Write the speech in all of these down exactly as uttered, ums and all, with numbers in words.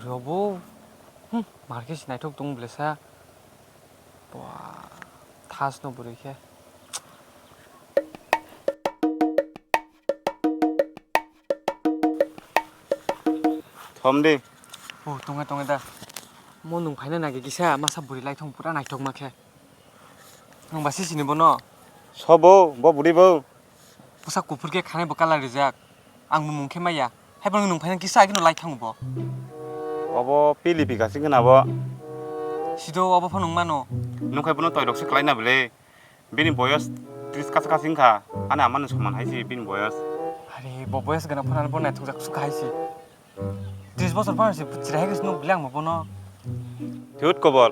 Robo, hmm, markhe se naithok tong blesa. Bua, thas no bwrwi khe. Thom di. O, tonge, tonge da. Mo nung phaina nagi kisa masa bwrwi lai thong pura naithok ma khe. Nung ba sisini bono? Sobo, bo bwrwi bo. Bwsa kuphur khe khanai bo colour rijak. Ang bo mung khe maya. Hai phano nwng phaina kisa agino lai thango bo. Obo pili pika sing khna bo. Sido obo phano wng mano. Nwng khai bono toirok se kwlai na bwle. Bini boyos tris kasa kasa wngkha. Ani amani soman hai se bini boyos. Are bo boyos gana phano bo naithok jak sukha hai se. Tris bosor phano se chwrai hai se nuk bwle ang bo bono. Thut kobol.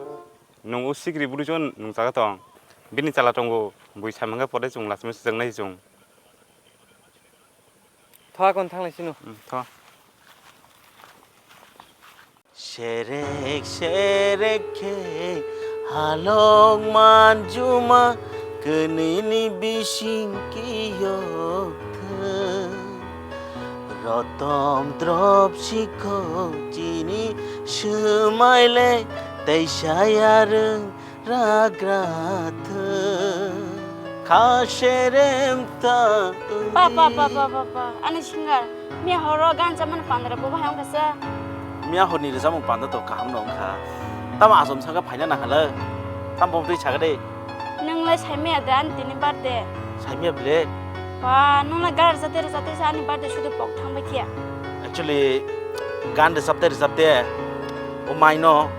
Nwng o sikri bwrwi chon nwng chaga tong. Bini chala tongo. Bui samang khe pore chwng lachimwi swijak nai chwng. Tho, akon thanglai sino. Hmm, tho. Serek serek khe halok manjuma kwnwini bising kiyok thwk. Rotom drop sikho chini swmai le teisa yarwng ragra thwk kha serem ta. Pa, pa, pa, pa, pa, pa. Ani singer, miya horo gan chamani pandra bo bahai wngkha sa. Miya horni rwchapmung panda to kaham no wngkha. Tamo achom saka phaina nangkha le. Tamo bwtwi saka de. Nwng lai saimaya de ani tini birthday? Saimaya bile. Ba, nwng lai gan rwchapte rwchapte sa ani birthday sudu pok thang bai khe. Actually, gan rwchapte rwchapte o maino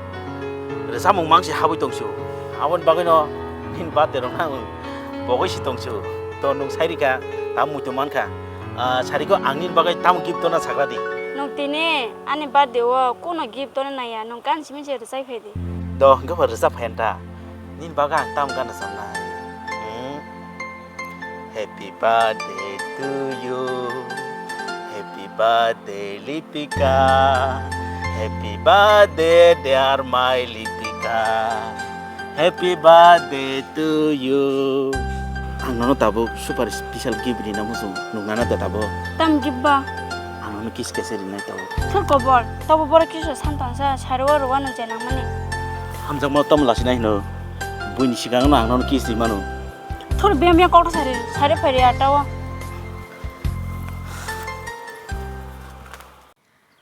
rwchapmung mangsi habwi tongsu. Aboni bagwino nini birthday rok nang pogwi si tongsu. To nwng sai rikha, tamo muitu mankha. Ah, sari ko ang nini bagwi tamo gift tona sakra di. Nwng tini ani birthday o kuno gift tona naiya, nwng gan simi se rwchai phai di. Do, hwnkhe bo rwchap phai ta. Nini bagwi ang tamo gan rwchapnai? Hmm? Happy birthday to you. Happy birthday, Lipika. Happy birthday, dear my Lipika. Happy birthday to you. Ang nono tabuk super special gift rina muchung. Nung nana da tabuk. Tam gift ba? Ang nono kiss kaisa rinai tabuk. Thur kobor. Tabuk borok kiss santan sa, sari o rwano je nangmani. Hamjakma tam lasinai hino. Buini sikang no ang nono kiss rimano. Thur bia mia kok sari, sari phari atao.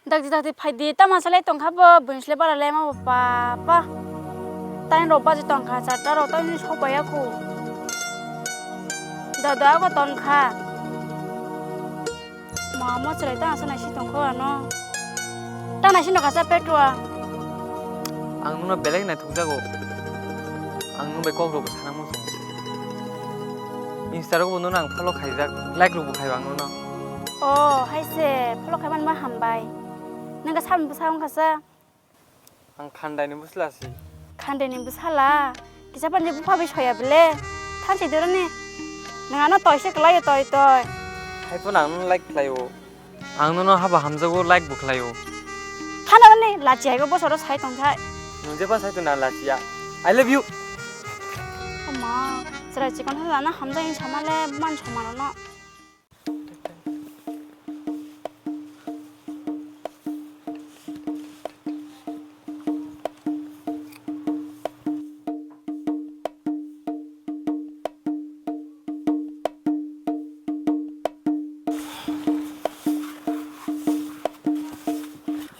Dakti dakti phaidi, tamo salai tongkha bo, buinsle bara le ma bo pa pa. Tain rok baji tongkha, charta rok tamo ni sok bai ya khu. Dada ko tongkha. Ma mo chwrai ta asa nai si tongkho ano. Ta nai si no kasa petrua. Ang nungno belai nai thukjago. Ang nung bai kok rok sana mo. Insta rok bo nono ang follow khaijak, like rok bo khaio ang nono. O, hai se, follow khai manma hambai. Nang ka samung bwsa wngkha sa? Ang khandai ni bwsla si. Khandai ni bwsala? Kisa pani bupha bai soya bele. Thansi doro ni. Nang ano toi se kwlaio toi toi. Hai phano ang nono like khlaio. Ang nono haba hamjago, like bo khlaio. Thana ni lachi hai bo bosoro sai tong thai. Nung jeba sai tong na lachi ya. I love you. Ama, chwrai chikon thana na hamjai sama le man sama no.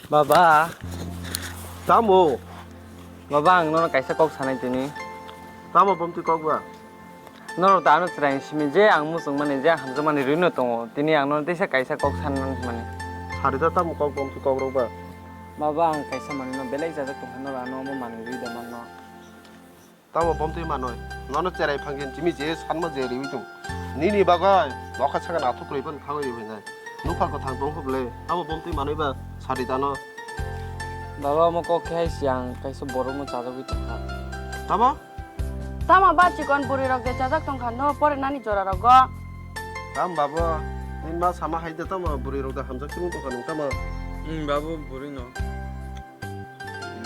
Baba. Tamo? Baba, ang nono kaisa kok sanai tini. Tamo bomtwi kok ba? Norok da ano chwrai simi je ang muchung mani je ang hamjak mani rwino tongo. Tini ang nono teisa kaisa kok sanmani. Sari da tamo kok bomtwi kok rok ba? Baba, ang kaisa manwino belai jajak tongkha, norok ano omo manwi rwi da manno. Tamo bomtwi manwi? Nono cherai phangkhe chimi je sanma je riwi tong. Nini bagwi nokha saka nathok rwi phano thangwi rwi nai. Nukha kwthang tong kho bwle. Tamo bomtwi manwi ba sari dano. Baba, omo kok khe hai siang kaisa borokno chajagwi tongkha. Tamo? Tamo ba chikon bwrwi rok de chajak tongkha no pore nani jora rogo. Tam babo, nini ma sama hai de tamo bwrwi rok de hamjak chwng tongkha nung tamo. Hmm, babu bwrwi no.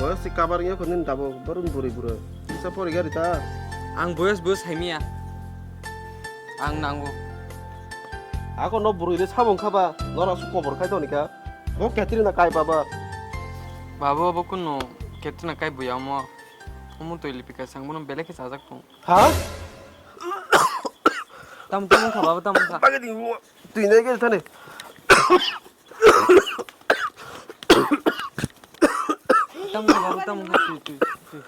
Boyos si kabar wngya kho nini tabuk, borok ni bwrwi bwrwi. Kisa pori gari ta? Ang boyos bo saimya. Ang nango. Ako no bwrwi le sabo wngkha ba, norok aswk kobor khai toni kha. Bo Katrina kai baba. Babu, abo kunu Katrina kai buya omo. Omo twi Lipika sang bono belai khe chajak tong. Ha? Tamo, tamo wngkha, babu, tamo wngkha. Bagwi di, twi nai khe thani. Tamo wngkha, babu, tamo wngkha, twi, twi, twi.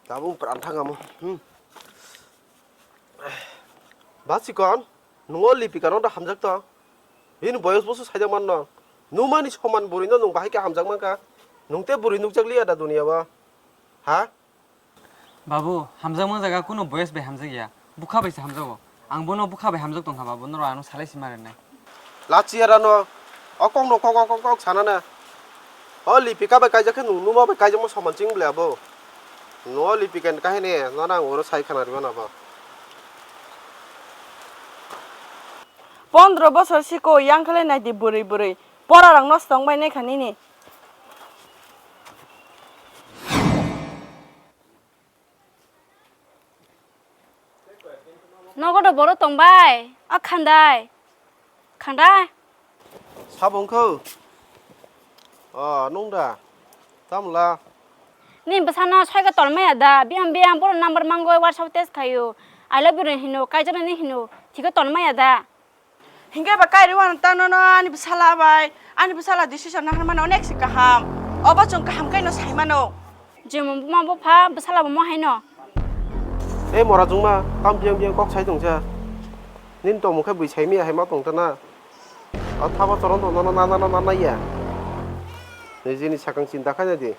Tabuk pran thang amo. Hmm. Basikon, nungo Lipika no da hamjak to. Bini boyos boso saijak manno. Numani soman bwrwi no nung bahai khe hamjak mankha. Nung te bwrwi nukjak liya da duniya o. Ha? Babu, hamjakma jaga kunu boyes bai hamjakya, bwkha bai se hamjago. Ang bono bwkha bai hamjak tongkha, babu, norok ano salai se ma rwnai. Lachiya rano, o kokno kok, o kok, kok sanana. O Lipika bai kaijak khe nwng numa bai kaijakma soman ching bwle abo. Nwng o Lipika ni kahini, nono ang oro sai khana rwmano abo. Pondro bosor siko yang khlai nai di bwrwi bwrwi. Pora rok nosto wng bai nai kha nini. Nogo do borok tong bai, a khandai. Khandai. Sabo wngkho? O, nung da? Tamla? Ni bwsano soiga tolmaya da? Biyang biyang borok number mangoi WhatsApp text khaio. I love you hino, kaijaknani hino. Thikhe tolmaya da? Hinkhe ba kairwi wano ta nono ani bwsala bai, ani bwsala decision naharmano onek se kaham. Obo chwng kaham khe no saimano. Jemon buma bupha bwsala bo mo haino. Ei mora chwngma, tam biyang biyang kok sai tongsa. Nini tongmung khe bui saimaya hai ma tongtana. O thabo choron tong nono nana nana ya. Nijini sakang chinta khaina di.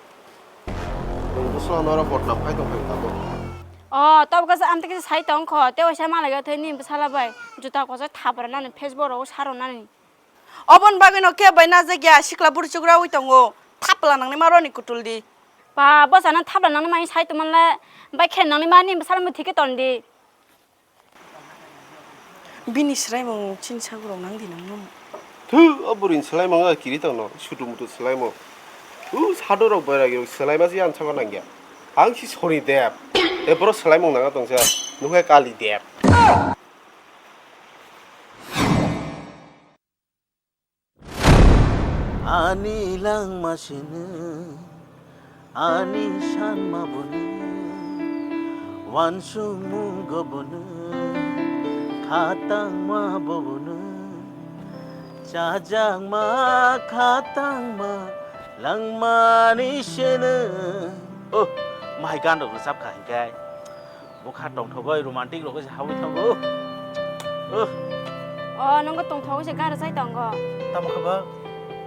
Nwng bwsla norok bodnam khai tong phai tabuk. O, tabuk kaisa amtwi kisa sai tong kho, tei waisa malai thai nini bwsala bai juta kochai thapra nani Facebook rogo saro nani. Oboni bagwi no kebo bai najak ya, sikla bwrwi chugra wi tongo, thapla nangnai ma roni kutul di. Ba, bwsano thapla nangnai ma sai tongmanle, bai khe nangnai ma nini bwsala muthike ton di. Bini swraimung chini sagurok nang di nang nung. Thu, o bwrwini swlaimung o kiri tongno, sutu mutu swlaimung. U, sadorok boirok swlaima se ang sabo nangya. Ang si Soni Deb. E boro swlaimung nangna tongsa, nukhe Kali Deb. Ani langma sini, ani sanma buni, wansukmung gobuni, khatangma bobuni, chajakma khatangma langmani sini. Oh, mai gan rok rwchap kha hinkhe. Bwkha tongthogwi romantic rok se hawi thango. Uh. O, nongo tongthogwi se gari chai tongo. Tamo khe ba?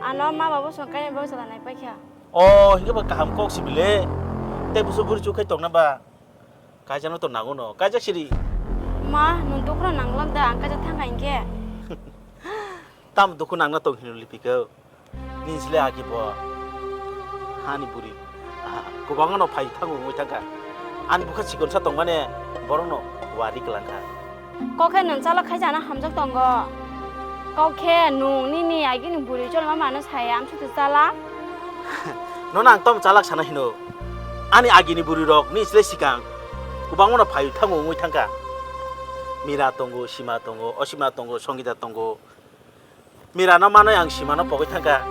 Ano ma babu song kaya bo sala nai paikha. O, hinge ba kaham kok sibile. Tei busu buri chukhai tongna ba. Kaijano to nango no. Kaijak siri. Ma, nung dukra nanglam da, ang kaijak thangkha hinkhe. Tam dukhu nangna tong hino Lipika. Nini sle agi bo hani buri. Ah, kwbangma no phai thango wngwi thangkha. Ani bwkha chikonsa tongmani borokno wari kwlangkha. Kok khe nwng chalak khai jana hamjak tongo. Kok khe nwng nini agini buri cholma mano saya amsukte chalak. Nono ang tom chalak sana hino. Ani agini buri rok nini sle sikang kwbangma no phai thango wngwi thangkha. Mira tongo, Sima tongo, Osima tongo, Songita tongo. Mirano manwi ang Simano pogwi thangkha.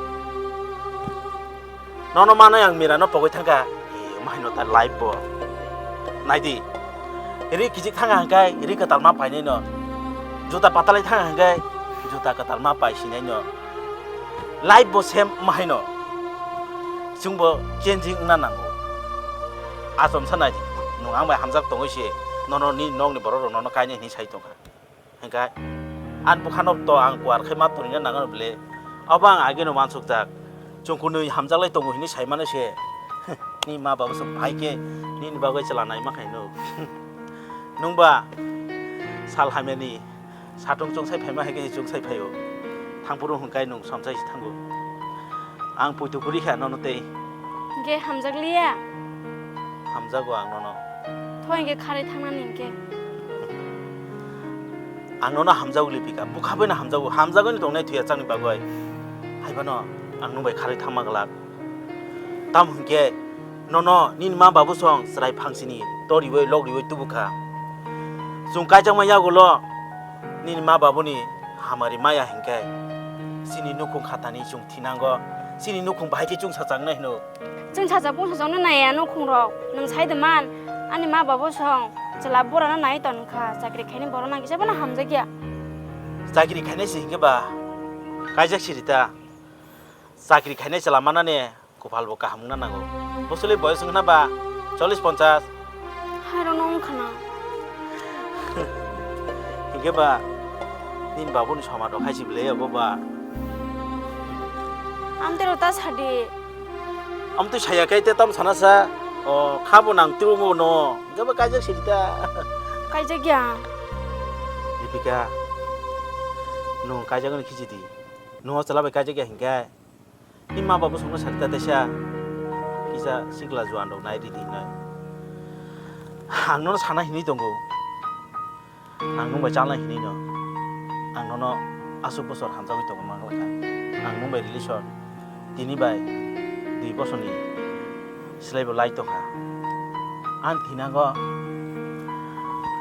Nono manwi ang Mirano pogwi thangkha. Eh, mahino ta life bo. Naidi. Ri kichik thangkha hwnkhe ri kwtal ma painai no. Juta patalai thangkha hwnkhe juta kwtal ma pai sinai no. Life bo same mahino. Chwngbo changing wngna nango. Achomsa naidi. Nwng ang bai hamjak tongwi se nono ni nokni borok rok nono kainai hinwi sai tongkha. Hingkhe ani bwkhano to ang kuar khai ma torina nango bwle. Obo ang ageno uansukjak. Chwng kwnwi hamjaklai tongo hinwi sai mano se. Ni ma babu se phai khe nini bagwi chwla naima khaino. Nwng ba sal hamyani satung chwng sai phaima hai khe chwng sai phaio. Thangphuru hwnkhai nwng somsai se thango. Ang poito kwrwi kha nono tei. Hingke hamjakliya? Hamjago ang nono. Tho hingke kharwi thangnani hingke. Ang nono hamjago Lipika, bwkha bai no hamjago, hamjagwi no tongnai thwiya chakni bagwi. Haibano ang nwng bai kharwi thangma glak. Tamo hingke nono nini ma babu song chwrai phangsini toriwi logriwi tubukha. Chwng kaijakma yagulo nini ma babuni hamari maya hinkhe chini nukhung khatani chwng thinango, chini nukhung bahai khe chwng sachaknai hino. Chwng sachak bung sachakno naiya nukhungrok, nwng sai de man, ani ma babu song chwla borano nai ton kha, chakri khaini borok nang kisa bono hamjakya. Chakri khainai se hinkhe ba kaijak siri ta. Chakri khainai chwla manani Kopal bo kaham wngna nango. Bosoli boyos wngkha na ba chollish ponchash. Hairokno wngkha na. Hinkhe ba nini babuni soma rok hai se belai abo ba. Amtwi rok ta sadi. Amtwi saya khe te tam sana sa. O kha bo nang twi bo no. Hinkhe ba kaijak sidi ta. Kaijak ya. Dipika, nwng kaijak ni khichi di. Nwng o chwla bai kaijak ya hinkhe. Ni ma babu songno sari ta teisa kisa sikla juan rok nai ridi hinoi. Ang nono sana hinui tongo. Ang nung bai chalna hinui no. Ang nono aswk bosor hamjagwi tongo mang kha. Ang nung bai relation tini bai dui bosor ni Slai bo lai tongkha. Ang thinango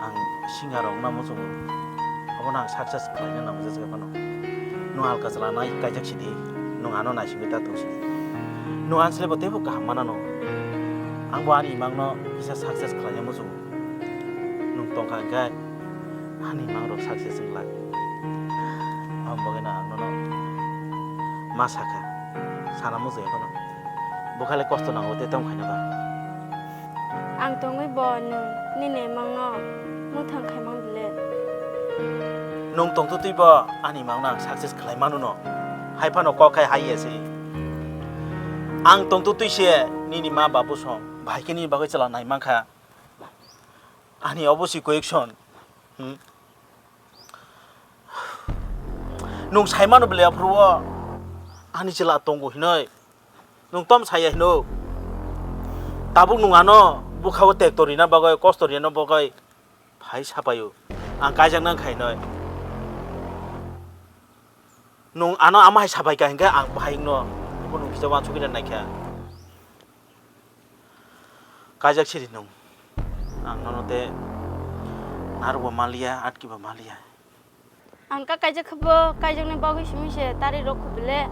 ang singer rok no muchungo. Abono ang success khlaina nango jesa phano. Nwng alka chwla nai kaijak sidi, nwng ano naisingwi ta tong sidi. Nwng ang slai bo teibo kaham manano. Ang bo ani imang no kisa success khlaina muchungo. Nwng tongkha hwnkhe ani imang rok success wng lai. Ang bagwi no ang nono ma sakha. Sana muchungo phano. Bo khali kosto nango tei tong khaina ba. Ang tongwi bo nwng nini imangno mwthang khaimang bile. Nwng tongtwtwi bo ani imangno ang success khlai manu no. Hai phano kok khai hai ya se. Ang tongtwtwi se nini ma babu song bahai khe nini bagwi chwla nai mankha. Ani obo si question. Hmm? Nwng sai mano bile aphuru o ani chwla tongo hinoi. Nwng tom saya hino. Tabuk nwng ano bwkha o tekto rina bagwi, kosto rina bagwi phai sapaio. Ang kaijak nang khainoi. Nwng ano ama hai sapai kha hinkhe ang bahai wngno. Bo nwng kisa wansugwi naikha. Kaijak siri nwng. Ang nono te narwkba maliya, atkiba maliya. Ang ka kaijak khe bo kaijaknai bagwi simi se tarik rok kho bile.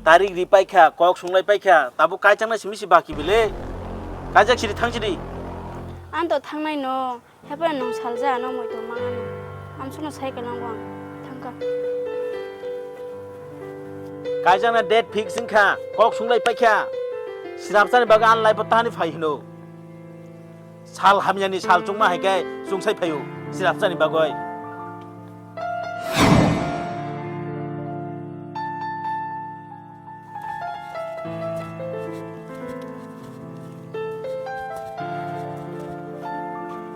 Tarik ri paikha, kok sunglai paikha, tabuk kaijaknai simi se baki bile. Kaijak siri thang siri. Ang to thangnai no. Hepa nwng salja ano moi tong mangano. Amsukno sai kwlangbo ang thangkha. Kaijakna date fix wngkha, kok sunglai paikha. Srapsani bagwi ang laibo tahani phai hino. Sal hamyani sal chungma hai khe chungsai phaio srapsani bagwi.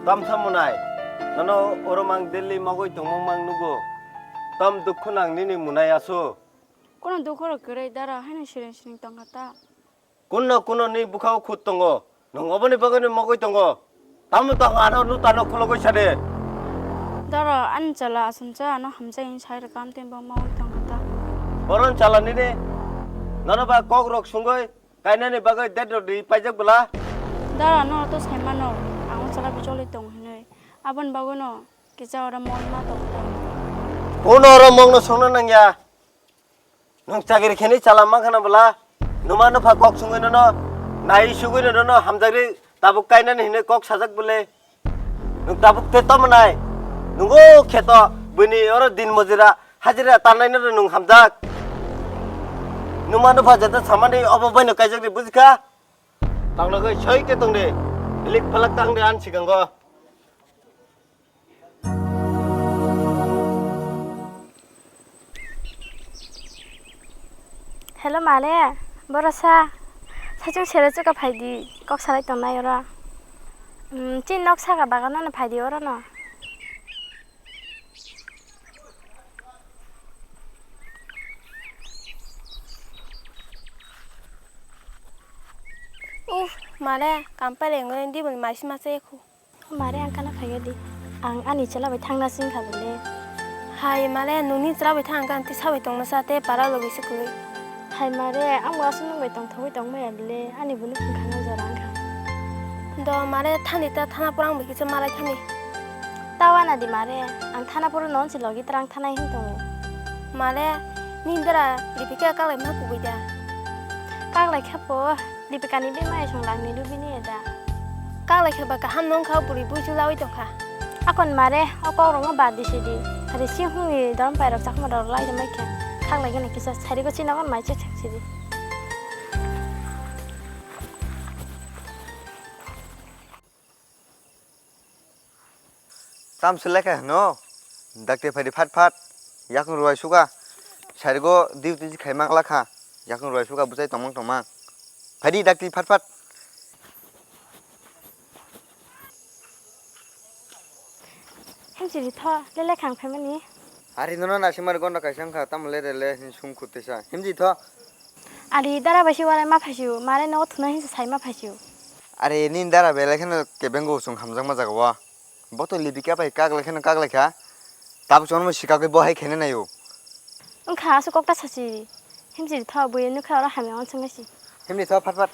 Tam tha munai, nono oro mang Delhi mogwi tongmung mang nugo. Tam dukhu nang nini munai asu. Kono dukhu rok kwrwi dara haino siring siring tongkha ta. Kunno kunno ni bwkhao khut tongo. Nwng oboni bagwino mogwi tongo. Tamo tong ano nutano khulogwi sade. Doro, ani chala asumsa ano hamjai sai rwkam tei bo mogwi tongkha ta. Boron chala nini. Nono ba kok rok sungwi kainani bagwi date rok ri paijak bwla. Doro, no to sai mano. Ang o chala bicholi tong hinwi. Aboni bagwino kisa oro mol ma tong ta. Kuno oro mokno songna nangya. Nwng chakri khenwi chala mankha na bwla? Numa nupha kok sungwi nono, nai sugwi nono hamjakri tabuk kainani hinwi kok sajak bwle. Nwng tabuk te tamo nai? Nwngo kheto bwini oro din mojira hajira tannaino nwng hamjak. Numa nupha jeta samani obo baino kaijakri bujikha? Tangnagwi soi khe tongdi, hilik phalak tangdi ani sikango. Hello mare, borosa, saichung sero chuka phaidi, kok salai tongnai oro. Hmm, chini nok saka bagan ano phaidi oro no. Uff, mare, kampare ngoreng di bol maisi masa ekhu. Mare ang kana phaiya di. Ang ani chwla bai thangna sing kha bole. Hai mare, nungni chwla bai thang kha, tisa bai tongna sa te para logi se kwlwi. Hai mare, ang bo aswk nung bai tongthogwi tong maya bole, ani bo nukhung khana jora wng kha. Do mare, thani ta thana porang bai kisa malai thani. Tawana di mare, ang thana poro non si logi trang thana hin tongo. Mare, nini dara Lipika kaklai ma kubui da? Kaklai kha po, Lipika ni bemai song lang ni lubini eda. Kaklai kha ba kaham nong kha buri bui chulawi tong kha. Akon mare, o kok rong ma bad di sidi. Hari si hung ni dom pai rok chakma rok lai mai kha. Kaklai gana kisa sari go china kon mai chek chek sidi. Tam se lekha hino, dakti phaidi phat phat, yakung ruai suka, sarigo duty si khai mang lakha, yakung ruai suka bwchai tongmang tongmang. Phaidi dakti phat phat. Hemchiri tho, le lekha ang phaimani. Ari nono nasimari gonda kaisa wngkha, tamo le rele hin sung khutesa. Himdi tho. Ari dara bai si warai ma phaisio, mare nogo thuna hinsa sai ma phaisio. Are nini dara belai kheno kebengo chwng hamjakma jaga o. Bo to Lipika bai kaklai kheno kaklai kha. Tabuk chwngno sikagwi bo hai khaina naio. Wngkha aswk kokta sachi. Himjiri tho bui nukha oro hamya uansuk naisi. Himdi tho phat phat.